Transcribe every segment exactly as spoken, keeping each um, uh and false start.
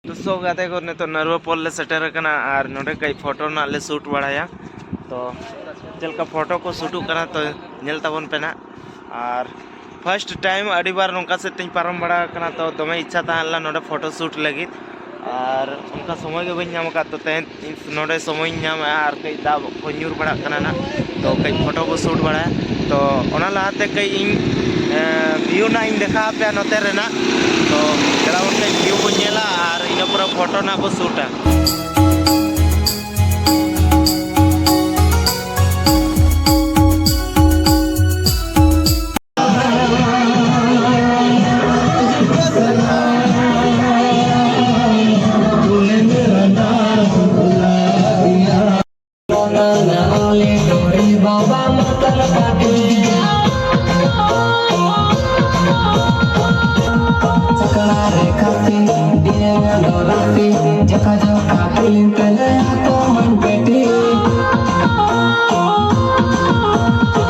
ᱫᱚᱥᱚ ᱜᱟᱛᱮ ᱠᱚ, ᱱᱤᱛᱚᱜ ᱱᱟᱹᱨᱣᱟᱹ ᱯᱳᱞ ᱞᱮ ᱥᱮᱴᱮᱨ ᱟᱠᱟᱱᱟ ᱟᱨ ᱱᱚᱰᱮ ᱠᱟᱹᱡ ᱯᱷᱳᱴᱳ ᱨᱮᱱᱟᱜ ᱞᱮ ᱥᱩᱴ ᱵᱟᱲᱟᱭᱟ᱾ ᱛᱚ ᱪᱮᱫ ᱞᱮᱠᱟ ᱯᱷᱳᱴᱳ ᱠᱚ ᱥᱩᱴᱩᱜ ᱠᱟᱱᱟ, ᱛᱚ ᱧᱮᱞ ᱛᱟᱵᱚᱱ ᱯᱮ ᱱᱟᱜ᱾ ᱟᱨ ᱯᱷᱟᱥᱴ ᱴᱟᱭᱤᱢ ᱟᱹᱰᱤ ᱵᱟᱨ ᱱᱚᱝᱠᱟ ᱥᱮᱫ ᱛᱤᱧ ᱯᱟᱨᱚᱢ ᱵᱟᱲᱟ ᱟᱠᱟᱱᱟ, ᱛᱚ ᱫᱚᱢᱮ ᱤᱪᱪᱷᱟ ᱛᱟᱦᱮᱸ ᱞᱮᱱᱟ ᱱᱚᱰᱮ ᱯᱷᱳᱴᱳ ᱥᱩᱴ ᱞᱟᱹᱜᱤᱫ, ᱟᱨ ᱚᱱᱠᱟ ᱥᱚᱢᱚᱭ ᱜᱮ ᱵᱟᱹᱧ ᱧᱟᱢ ᱟᱠᱟᱫ᱾ ᱛᱚ ᱛᱮᱦᱮᱧ ᱱᱚᱰᱮ ᱥᱚᱢᱚᱭᱤᱧ ᱧᱟᱢᱮᱜᱼᱟ ᱟᱨ ᱠᱟᱹᱡ ᱫᱟᱜ ᱠᱚ ᱧᱩᱨ ᱵᱟᱲᱟᱜ ᱠᱟᱱᱟ ᱱᱟᱜ, ᱛᱚ ᱠᱟᱹᱡ ᱯᱷᱳᱴᱳ ᱠᱚ ᱥᱩᱴ ᱵᱟᱲᱟᱭᱟ᱾ ᱛᱚ ᱚᱱᱟ ᱞᱟᱦᱟᱛᱮ ᱠᱟᱹᱡ ᱤᱧ ᱵᱷᱤᱭᱩ ᱱᱟᱜ ᱤᱧ ᱫᱮᱠᱷᱟᱣ ᱟᱯᱮᱭᱟ ᱱᱚᱛᱮ ᱨᱮᱱᱟᱜ᱾ ᱛᱚ ᱪᱟᱞᱟᱣ ᱵᱚᱱ ᱠᱟᱹᱡ ᱵᱷᱤᱭᱩ ᱵᱚᱱ ᱧᱮᱞᱟ ᱟᱨ ᱤᱱᱟᱹ ᱯᱚᱨᱮ ᱯᱷᱳᱴᱳ ᱱᱟᱜ ᱵᱚ ᱥᱩᱴᱟ᱾ ᱪᱟᱠᱲᱟ ᱨᱮ ᱠᱟᱹᱯᱤ, ᱰᱤᱭᱟᱹᱝ ᱫᱚ ᱨᱟᱹᱯᱤ, ᱡᱚᱠᱷᱟ ᱡᱚᱠᱷᱟ ᱯᱤᱞᱤᱱ ᱛᱮᱞᱮ ᱦᱟᱛᱚᱢ ᱯᱮᱴᱤ᱾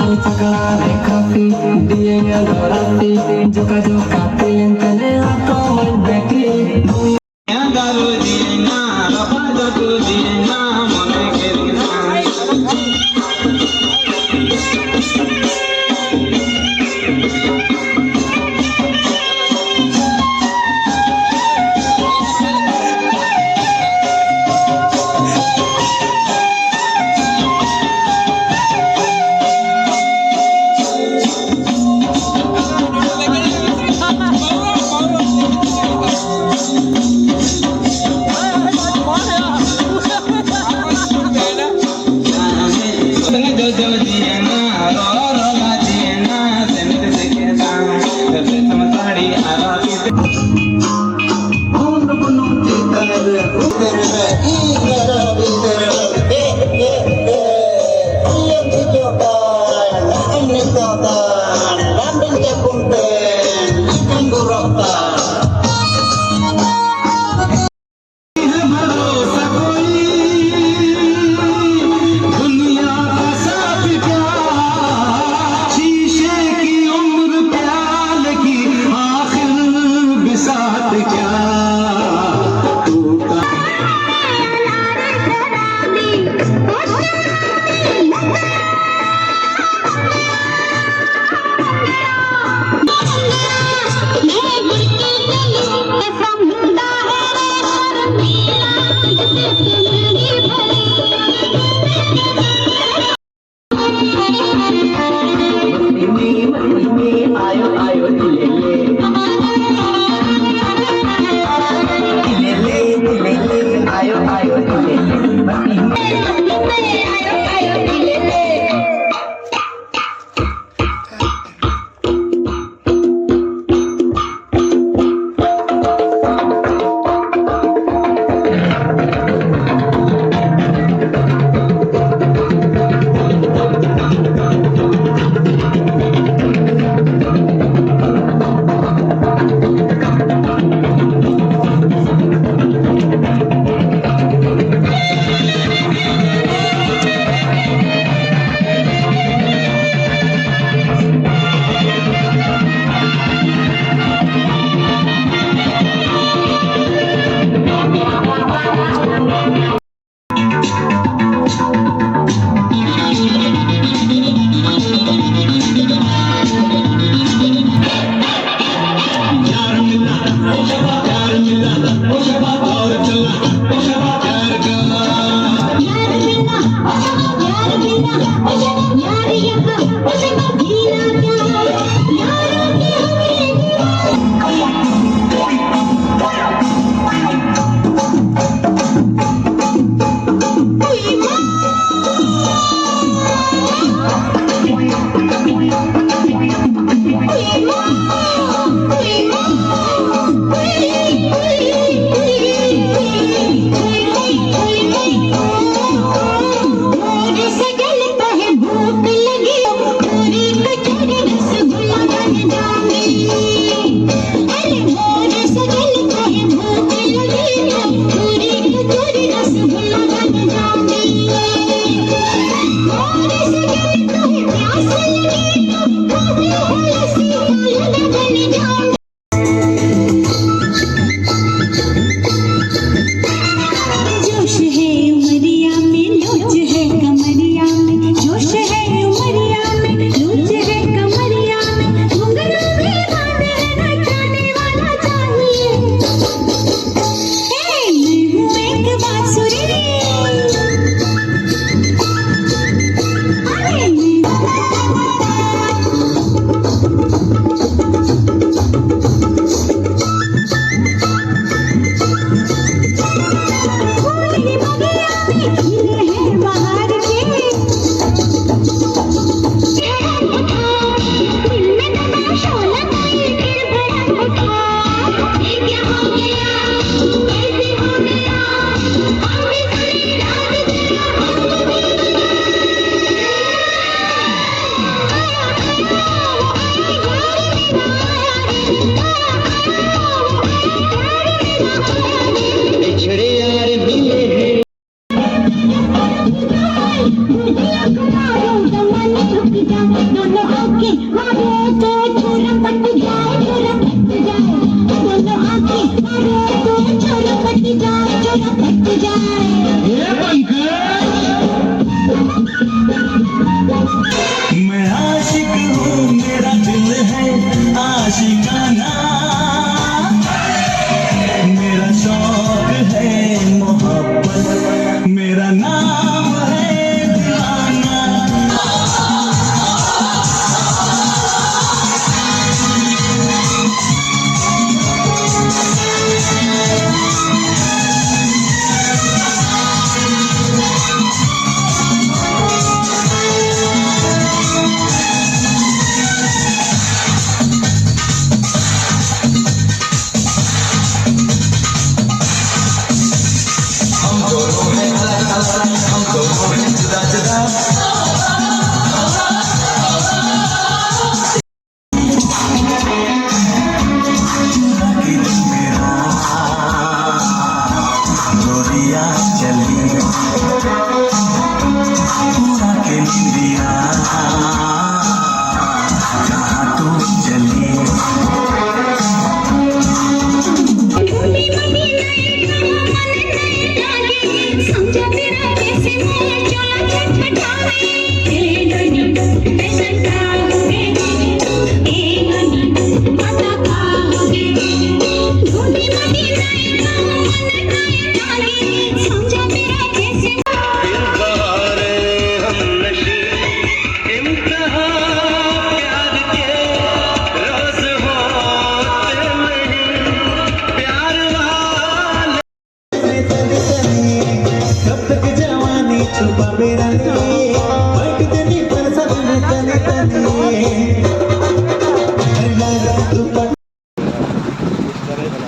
ᱟᱨ ᱪᱟᱠᱲᱟ ᱨᱮ ᱠᱟᱹᱯᱤ, ᱰᱤᱭᱟᱹᱝ ᱫᱚ ᱨᱟᱹᱯᱤ, ᱡᱚᱠᱷᱟ ᱡᱚᱠᱷᱟ ᱯᱤᱞᱤᱱ ᱛᱮᱞᱮ ᱦᱟᱛᱚᱢ ᱯᱮᱴᱤ᱾ मैं आशिक हूँ, मेरा दिल है आशिकाना। मेरा शौक है मोहब्बत, मेरा नाम है दीवाना। हम दोनों हैं अलग अलग, हम दोनों हैं जुदा जुदा।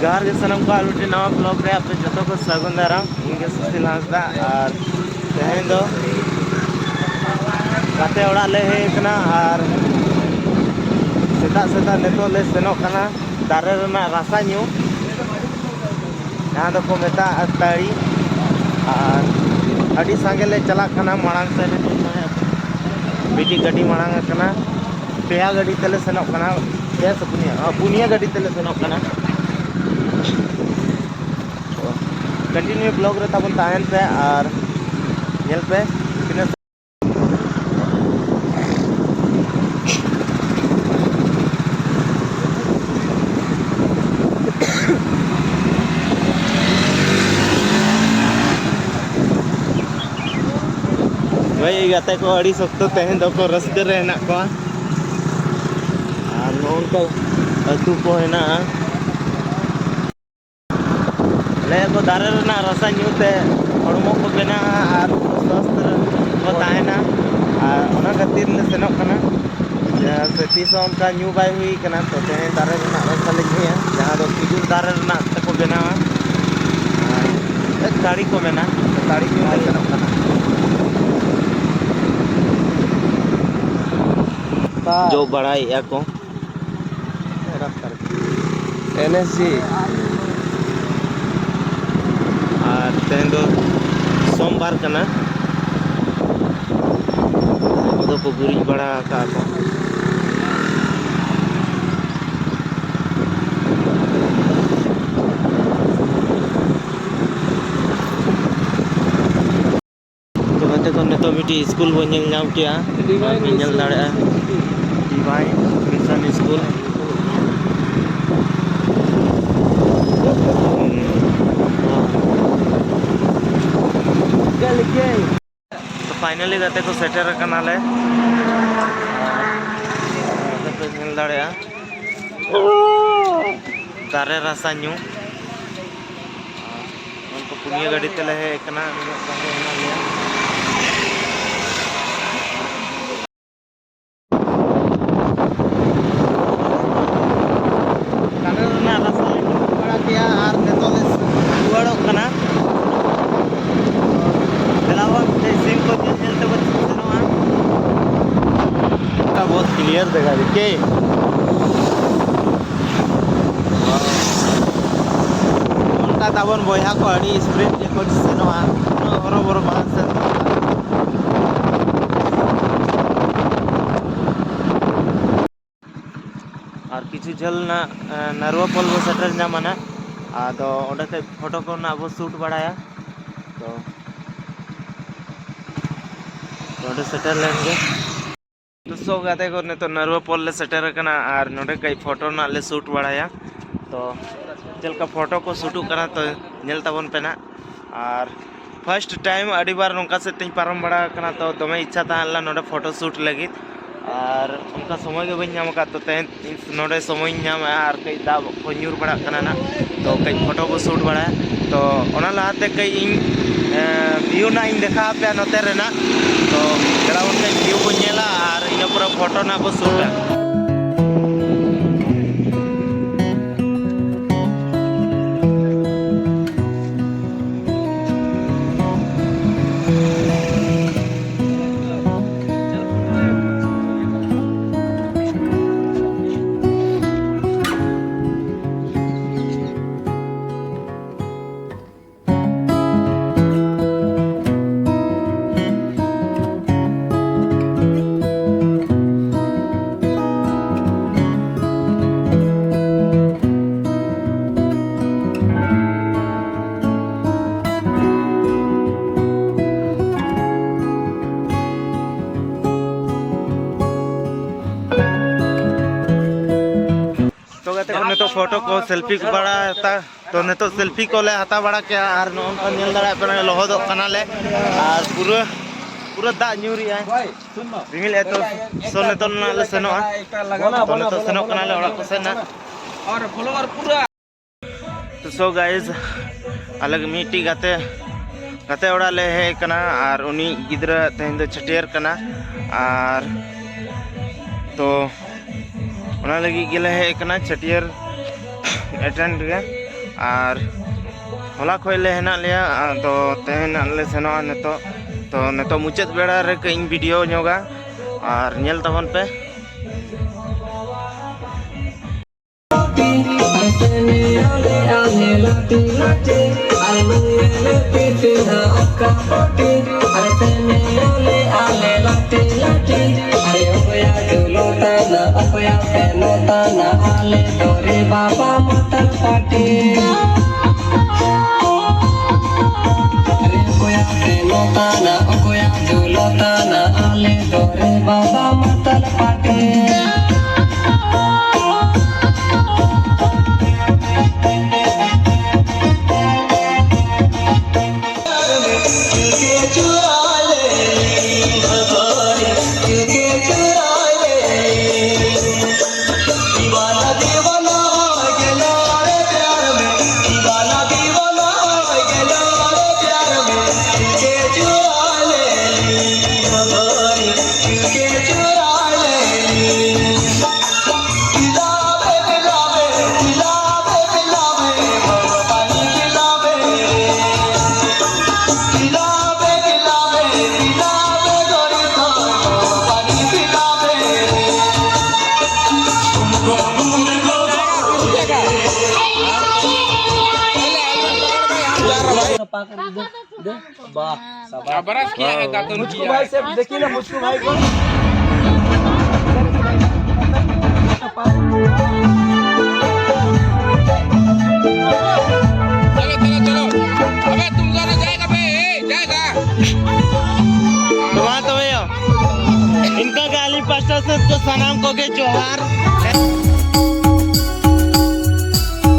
ᱡᱚᱦᱟᱨ ᱜᱮ ᱥᱟᱱᱟᱢ ᱠᱚ, ᱟᱨ ᱢᱤᱫᱴᱮᱱ ᱱᱟᱣᱟ ᱵᱞᱚᱜ ᱨᱮ ᱟᱯᱮ ᱡᱚᱛᱚ ᱠᱚ ᱥᱟᱹᱜᱩᱱ ᱫᱟᱨᱟᱢ᱾ ᱤᱧ ᱜᱮ ᱥᱩᱥᱤᱞ ᱦᱟᱸᱥᱫᱟ, ᱟᱨ ᱛᱮᱦᱮᱧ ᱫᱚ ᱜᱟᱛᱮ ᱚᱲᱟᱜ ᱞᱮ ᱦᱮᱡ ᱟᱠᱟᱱᱟ, ᱟᱨ ᱥᱮᱛᱟᱜ ᱥᱮᱛᱟᱜ ᱱᱤᱛᱚᱜ ᱞᱮ ᱥᱮᱱᱚᱜ ᱠᱟᱱᱟ ᱫᱟᱨᱮ ᱨᱮᱱᱟᱜ ᱨᱟᱥᱟ ᱧᱩ, ᱡᱟᱦᱟᱸ ᱫᱚᱠᱚ ᱢᱮᱛᱟᱜᱼᱟ ᱛᱟᱹᱲᱤ᱾ ᱟᱨ ᱟᱹᱰᱤ ᱥᱟᱸᱜᱮ ᱞᱮ ᱪᱟᱞᱟᱜ ᱠᱟᱱᱟ ᱢᱟᱲᱟᱝ ᱥᱮᱫ ᱨᱮ, ᱢᱤᱫᱴᱤᱡ ᱜᱟᱹᱰᱤ ᱢᱟᱲᱟᱝ ᱟᱠᱟᱱᱟ᱾ ᱯᱮᱭᱟ ᱜᱟᱹᱰᱤ ᱛᱮᱞᱮ ᱥᱮᱱᱚᱜ ᱠᱟᱱᱟ, ᱯᱮᱭᱟ ᱥᱮ ᱯᱩᱱᱭᱟ? ᱚ, ᱯᱩᱱᱭᱟ ᱜᱟᱹᱰᱤ ᱛᱮᱞᱮ ᱥᱮᱱᱚᱜ ᱠᱟᱱᱟ᱾ Continue vlog ᱨᱮ ᱛᱟᱵᱚᱱ ᱛᱟᱦᱮᱱ ᱯᱮ ᱟᱨ ᱧᱮᱞ ᱯᱮ ᱛᱤᱱᱟᱹᱜ ᱦᱳᱭ ᱜᱟᱛᱮ ᱠᱚ, ᱟᱹᱰᱤ ᱥᱚᱠᱛᱚ ᱛᱮᱦᱮᱧ ᱫᱚᱠᱚ ᱨᱟᱹᱥᱠᱟᱹ ᱨᱮ ᱦᱮᱱᱟᱜ ᱠᱚᱣᱟ᱾ ᱟᱨ ᱱᱚᱜᱼᱚ ᱱᱚᱝᱠᱟ ᱟᱹᱛᱩ ᱠᱚ ᱦᱮᱱᱟᱜᱼᱟ᱾ ᱞᱟᱹᱭ ᱟᱠᱚ ᱫᱟᱨᱮ ᱨᱮᱱᱟᱜ ᱨᱟᱥᱟ ᱧᱩ ᱛᱮ ᱦᱚᱲᱢᱚ ᱠᱚ ᱵᱮᱱᱟᱜᱼᱟ ᱟᱨ ᱥᱣᱟᱥᱛᱷ ᱨᱮ ᱠᱚ ᱛᱟᱦᱮᱱᱟ᱾ ᱟᱨ ᱚᱱᱟ ᱠᱷᱟᱹᱛᱤᱨ ᱞᱮ ᱥᱮᱱᱚᱜ ᱠᱟᱱᱟ᱾ ᱪᱮᱫᱟᱜ ᱥᱮ ᱛᱤᱥ ᱦᱚᱸ ᱚᱱᱠᱟ ᱧᱩ ᱵᱟᱭ ᱦᱩᱭ ᱠᱟᱱᱟ, ᱛᱚ ᱛᱮᱦᱮᱧ ᱫᱟᱨᱮ ᱨᱮᱱᱟᱜ ᱨᱟᱥᱟ ᱞᱮ ᱧᱩᱭᱟ, ᱡᱟᱦᱟᱸ ᱫᱚ ᱠᱷᱤᱡᱩᱨ ᱫᱟᱨᱮ ᱨᱮᱱᱟᱜ ᱛᱮᱠᱚ ᱵᱮᱱᱟᱣᱟ᱾ ᱟᱨ ᱛᱟᱹᱲᱤ ᱠᱚ ᱢᱮᱱᱟ, ᱛᱟᱹᱲᱤ ᱧᱩ ᱞᱮ ᱥᱮᱱᱚᱜ ᱠᱟᱱᱟ᱾ ᱡᱚ ᱵᱟᱲᱟᱭᱮᱫᱼᱟ ᱠᱚ᱾ N S G. ᱟᱨ ᱛᱮᱦᱮᱧ ᱫᱚ ᱥᱳᱢᱵᱟᱨ ᱠᱟᱱᱟ᱾ ᱟᱵᱚ ᱫᱚᱠᱚ ᱜᱩᱨᱤᱡ ᱵᱟᱲᱟ ᱟᱠᱟᱫ ᱠᱚ᱾ ᱛᱚ ᱜᱟᱛᱮ ᱠᱚ, ᱱᱤᱛᱚᱜ ᱢᱤᱫᱴᱤᱡ ᱥᱠᱩᱞ ᱵᱚᱱ ᱧᱮᱞ ᱧᱟᱢ ᱠᱮᱜᱼᱟ᱾ ᱟᱨ ᱵᱤᱱ ᱧᱮᱞ ᱫᱟᱲᱮᱭᱟᱜᱼᱟ, ᱰᱤᱵᱷᱟᱭᱤᱱ ᱢᱤᱥᱚᱱ ᱥᱠᱩᱞ᱾ ᱛᱚ ᱯᱷᱟᱭᱱᱟᱞᱤ ᱜᱟᱛᱮ ᱠᱚ, ᱥᱮᱴᱮᱨ ᱟᱠᱟᱱᱟᱞᱮ᱾ ᱟᱯᱮ ᱯᱮ ᱧᱮᱞ ᱫᱟᱲᱮᱭᱟᱜᱼᱟ, ᱫᱟᱨᱮ ᱨᱟᱥᱟ ᱧᱩ᱾ ᱩᱱᱠᱩ ᱯᱩᱱᱭᱟᱹ ᱜᱟᱹᱰᱤ ᱛᱮᱞᱮ ᱦᱮᱡ ᱟᱠᱟᱱᱟ, ᱱᱩᱱᱟᱹᱜ ᱥᱟᱸᱜᱮ ᱦᱮᱱᱟᱜ ᱞᱮᱭᱟ᱾ ᱫᱟᱨᱮ ᱨᱮᱱᱟᱜ ᱨᱟᱥᱟ ᱞᱮ ᱧᱩ ᱵᱟᱲᱟ ᱠᱮᱜᱼᱟ ᱟᱨ ᱱᱤᱛᱚᱜ ᱞᱮ ᱨᱩᱣᱟᱹᱲᱚᱜ ᱠᱟᱱᱟ᱾ ᱫᱮᱞᱟ ᱵᱚᱱ ᱢᱤᱫᱴᱮᱡ ᱥᱤᱱ ᱠᱚ ᱧᱮᱞ ᱧᱮᱞ ᱛᱮᱵᱚᱱ ᱥᱮᱱᱚᱜᱼᱟ᱾ ᱵᱚᱦᱩᱛ ᱠᱞᱤᱭᱟᱨ ᱫᱮᱠᱷᱟ ᱫᱤᱠᱷᱮ᱾ ᱚᱱᱠᱟ ᱛᱟᱵᱚᱱ ᱵᱚᱭᱦᱟ ᱠᱚ ᱟᱹᱰᱤ ᱥᱯᱤᱰ ᱜᱮᱠᱚ ᱥᱮᱱᱚᱜᱼᱟ, ᱩᱱᱟᱹᱜ ᱦᱚᱨᱚᱵᱚᱨᱚ ᱵᱟᱝ ᱥᱮᱱ ᱫᱚᱨᱠᱟᱨ᱾ ᱟᱨ ᱠᱤᱪᱷᱩ ᱡᱷᱟᱹᱞ ᱱᱟᱜ, ᱮ, ᱱᱟᱨᱣᱟ ᱯᱳᱞ ᱵᱚ ᱥᱮᱴᱮᱨ ᱧᱟᱢᱟ ᱱᱟᱜ᱾ ᱟᱫᱚ ᱚᱸᱰᱮ ᱠᱷᱚᱡ ᱯᱷᱳᱴᱳ ᱠᱚ ᱱᱟᱜ ᱵᱚ ᱥᱩᱴ ᱵᱟᱲᱟᱭᱟ᱾ ᱛᱚ ᱱᱚᱸᱰᱮ ᱥᱮᱴᱮᱨ ᱞᱮᱱ ᱜᱮ᱾ ᱫᱚᱥᱚ ᱜᱟᱛᱮ ᱠᱚ, ᱱᱤᱛᱚᱜ ᱱᱟᱹᱨᱩᱣᱟ ᱯᱳᱞ ᱞᱮ ᱥᱮᱴᱮᱨ ᱟᱠᱟᱱᱟ ᱟᱨ ᱱᱚᱸᱰᱮ ᱠᱟᱹᱡ ᱯᱷᱳᱴᱳ ᱨᱮᱱᱟᱜ ᱞᱮ ᱥᱩᱴ ᱵᱟᱲᱟᱭᱟ᱾ ᱛᱚ ᱪᱮᱫ ᱞᱮᱠᱟ ᱯᱷᱳᱴᱳ ᱠᱚ ᱥᱩᱴᱩᱜ ᱠᱟᱱᱟ, ᱛᱚ ᱧᱮᱞ ᱛᱟᱵᱚᱱ ᱯᱮ ᱱᱟᱜ᱾ ᱟᱨ ᱯᱷᱟᱥᱴ ᱴᱟᱭᱤᱢ ᱟᱹᱰᱤ ᱵᱟᱨ ᱱᱚᱝᱠᱟ ᱥᱮᱫ ᱛᱮᱧ ᱯᱟᱨᱚᱢ ᱵᱟᱲᱟ ᱟᱠᱟᱱᱟ, ᱛᱚ ᱫᱚᱢᱮ ᱤᱪᱪᱷᱟ ᱛᱟᱦᱮᱸ ᱞᱮᱱᱟ ᱱᱚᱸᱰᱮ ᱯᱷᱳᱴᱳ ᱥᱩᱴ ᱞᱟᱹᱜᱤᱫ, ᱟᱨ ᱚᱱᱠᱟ ᱥᱚᱢᱚᱭ ᱜᱮ ᱵᱟᱹᱧ ᱧᱟᱢ ᱟᱠᱟᱫ᱾ ᱛᱚ ᱛᱮᱦᱮᱧ ᱱᱚᱸᱰᱮ ᱥᱚᱢᱚᱭᱤᱧ ᱧᱟᱢᱮᱜᱼᱟ ᱟᱨ ᱠᱟᱹᱡ ᱫᱟᱜ ᱠᱚ ᱧᱩᱨ ᱵᱟᱲᱟᱜ ᱠᱟᱱᱟ ᱱᱟᱜ, ᱛᱚ ᱠᱟᱹᱡ ᱯᱷᱳᱴᱳ ᱠᱚ ᱥᱩᱴ ᱵᱟᱲᱟᱭᱟ᱾ ᱛᱚ ᱚᱱᱟ ᱞᱟᱦᱟᱛᱮ ᱠᱟᱹᱡ ᱤᱧ ᱵᱷᱤᱭᱩ ᱱᱟᱜ ᱤᱧ ᱫᱮᱠᱷᱟᱣ ᱟᱯᱮᱭᱟ ᱱᱚᱛᱮ ᱨᱮᱱᱟᱜ᱾ ᱛᱚ ᱫᱮᱞᱟ ᱵᱚᱱ ᱠᱟᱹᱡ ᱵᱷᱤᱭᱩ ᱵᱚᱱ ᱧᱮᱞᱟ ᱟᱨ ᱤᱱᱟᱹ ᱯᱚᱨᱮ ᱯᱷᱳᱴᱳ ᱱᱟᱜ ᱵᱚ ᱥᱩᱴᱟ᱾ ᱛᱚ ᱜᱟᱛᱮ ᱠᱚ, ᱱᱤᱛᱚᱜ ᱯᱷᱳᱴᱳ ᱠᱚ ᱥᱮᱞᱯᱷᱤ ᱠᱚ ᱵᱟᱲᱟ ᱦᱟᱛᱟᱣ᱾ ᱛᱚ ᱱᱤᱛᱚᱜ ᱥᱮᱞᱯᱷᱤ ᱠᱚᱞᱮ ᱦᱟᱛᱟᱣ ᱵᱟᱲᱟ ᱠᱮᱜᱼᱟ ᱟᱨ ᱱᱚᱜᱼᱚ ᱱᱚᱝᱠᱟ ᱧᱮᱞ ᱫᱟᱲᱮᱭᱟᱜ ᱠᱟᱱᱟ, ᱞᱚᱦᱚᱫᱚᱜ ᱠᱟᱱᱟᱞᱮ ᱟᱨ ᱯᱩᱨᱟᱹ, ᱯᱩᱨᱟᱹ ᱫᱟᱜ ᱧᱩᱨᱮᱜᱼᱟᱭ, ᱨᱤᱢᱤᱞ ᱮᱛᱚ᱾ ᱥᱚ ᱱᱤᱛᱚᱜ ᱱᱟᱜ ᱞᱮ ᱥᱮᱱᱚᱜᱼᱟ᱾ ᱛᱚ ᱱᱤᱛᱚᱜ ᱥᱮᱱᱚᱜ ᱠᱟᱱᱟᱞᱮ ᱚᱲᱟᱜ ᱠᱚ ᱥᱮᱫ ᱱᱟᱜ᱾ ᱛᱚ ᱥᱳ ᱜᱟᱭᱤᱡᱽ, ᱟᱞᱮ ᱢᱤᱫᱴᱤᱡ ᱜᱟᱛᱮ, ᱜᱟᱛᱮ ᱚᱲᱟᱜ ᱞᱮ ᱦᱮᱡ ᱟᱠᱟᱱᱟ ᱟᱨ ᱩᱱᱤ ᱜᱤᱫᱽᱨᱟᱹ ᱛᱮᱦᱮᱧ ᱫᱚ ᱪᱷᱟᱹᱴᱭᱟᱹᱨ ᱠᱟᱱᱟ᱾ ᱟᱨ ᱛᱚ ᱚᱱᱟ ᱞᱟᱹᱜᱤᱫ ᱜᱮᱞᱮ ᱦᱮᱡ ᱟᱠᱟᱱᱟ ᱪᱷᱟᱹᱴᱭᱟᱹᱨ ᱮᱴᱮᱱᱰ ᱜᱮ᱾ ᱟᱨ ᱦᱚᱞᱟ ᱠᱷᱚᱡ ᱞᱮ ᱦᱮᱱᱟᱜ ᱞᱮᱭᱟ, ᱟᱫᱚ ᱛᱮᱦᱮᱧ ᱱᱟᱜ ᱞᱮ ᱥᱮᱱᱚᱜᱼᱟ ᱱᱤᱛᱚᱜ᱾ ᱛᱚ ᱱᱤᱛᱚᱜ ᱢᱩᱪᱟᱹᱫ ᱵᱮᱲᱟ ᱨᱮ ᱠᱟᱹᱡ ᱤᱧ ᱵᱷᱤᱰᱤᱭᱳ ᱧᱚᱜᱟ ᱟᱨ ᱧᱮᱞ ᱛᱟᱵᱚᱱ ᱯᱮ᱾ ᱚᱠᱚᱭᱟᱜ ᱥᱮᱱᱚᱜ ᱛᱟᱱᱟ ᱟᱞᱮ ᱫᱚ ᱨᱮ ᱵᱟᱵᱟ ᱢᱟᱛᱟᱞ ᱯᱟᱴᱤ? ᱨᱮ ᱚᱠᱚᱭᱟᱜ ᱥᱮᱱᱚᱜ ᱛᱟᱱᱟ, ᱚᱠᱚᱭᱟᱜ ᱫᱩᱞᱚᱜ ᱛᱟᱱᱟ ᱟᱞᱮ ᱫᱚ ᱨᱮ ᱵᱟᱵᱟ ᱢᱟᱛᱟᱞ ᱯᱟᱴᱤ? ᱥᱟᱯᱷᱟ ᱠᱟᱜ ᱫᱚ᱾ ᱫᱮ, ᱵᱟᱦ, ᱥᱟᱵᱟᱥ᱾ ᱟᱵᱨᱟᱥ ᱠᱤᱭᱟ ᱦᱮ ᱠᱟᱨᱴᱩᱱ ᱢᱩᱪᱠᱩ ᱠᱤᱭᱟ ᱵᱷᱟᱭ ᱦᱮ᱾ ᱥᱮ ᱫᱮᱠᱷᱤᱭᱮ ᱱᱟ, ᱢᱩᱪᱠᱩ ᱵᱷᱟᱭ ᱠᱚ᱾ ᱪᱚᱞᱚ, ᱪᱚᱞᱚ, ᱪᱚᱞᱚ᱾ ᱟᱵᱮ, ᱛᱩᱢ ᱫᱚᱱᱳ ᱡᱟᱭᱮᱜᱟ ᱵᱮ, ᱮ, ᱡᱟᱭᱮᱜᱟ᱾ ᱢᱟ ᱛᱚᱵᱮ ᱭᱚ᱾ ᱤᱱᱠᱟ ᱜᱮ ᱟᱹᱞᱤᱧ ᱯᱟᱥᱴᱟ ᱥᱮᱫ ᱠᱚ ᱥᱟᱱᱟᱢ ᱠᱚᱜᱮ ᱡᱚᱦᱟᱨ᱾